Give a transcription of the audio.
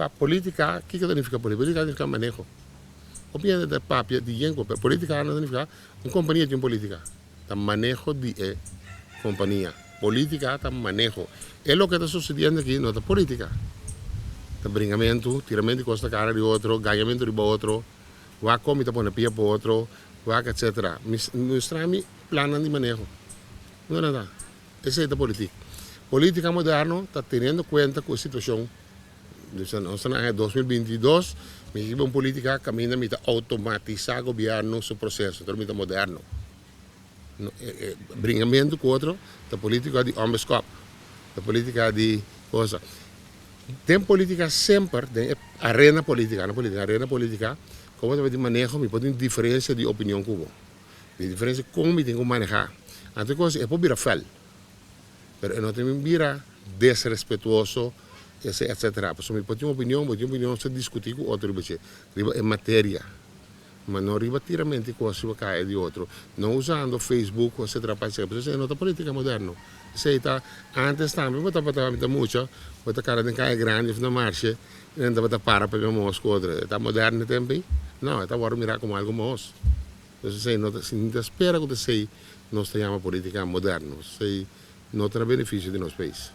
Politica, kico ta nifica politica? Politica ta nifica maneho. Hopi hende ta papia di yen pero politica no ta nifica un compania tin politica. Ta maneho di e compania. Politica ta maneho. E loke ta sucediendo aki no ta politica. Ta bringamento, tiramento di cos na cara di otro, gañamento riba otro, wak con mi ta pone pia pa otro, wak etcetera. Mustra mi plannan di maneho. No na ta. Esei ta politik. Politica moderno ta teniendo cuenta cu e situacion. Nos ta na aña 2022, mi hiba un politica caminda mi ta automatisa gobierno su proceso, entonces mi ta moderno. Bringamento cu otro ta politica di onbeskop, ta politica di cosa. Den politica semper, den e arena politica, no politica, arena politica, como ta di maneho mi por tin diferencia di opinion cu bo. Di diferencia con mi tin cu maneha. Anto e cos e por bira fel, pero e no tin bira desrespetuoso, etcetera. Pasobra mi por tin opinion, bo tin opinion, nos ta discuti cu otro riba dje, riba e materia. Ma no riba tiramento di cos riba caya di otro, no usando Facebook etcetera pa esey, pasobra esey no ta politica moderno. Esey ta antes tambe bo tabata ta mucha, bo ta cara den caya grandi of na marshe, y nan tabata para papia mahos cu otro. E ta moderno e tempo ey? No, e ta worde mira como algo mahos. Entonces esey no ta, si ta spera cu ta esey nos ta yama politica moderno, esey no ta na beneficio di nos pais.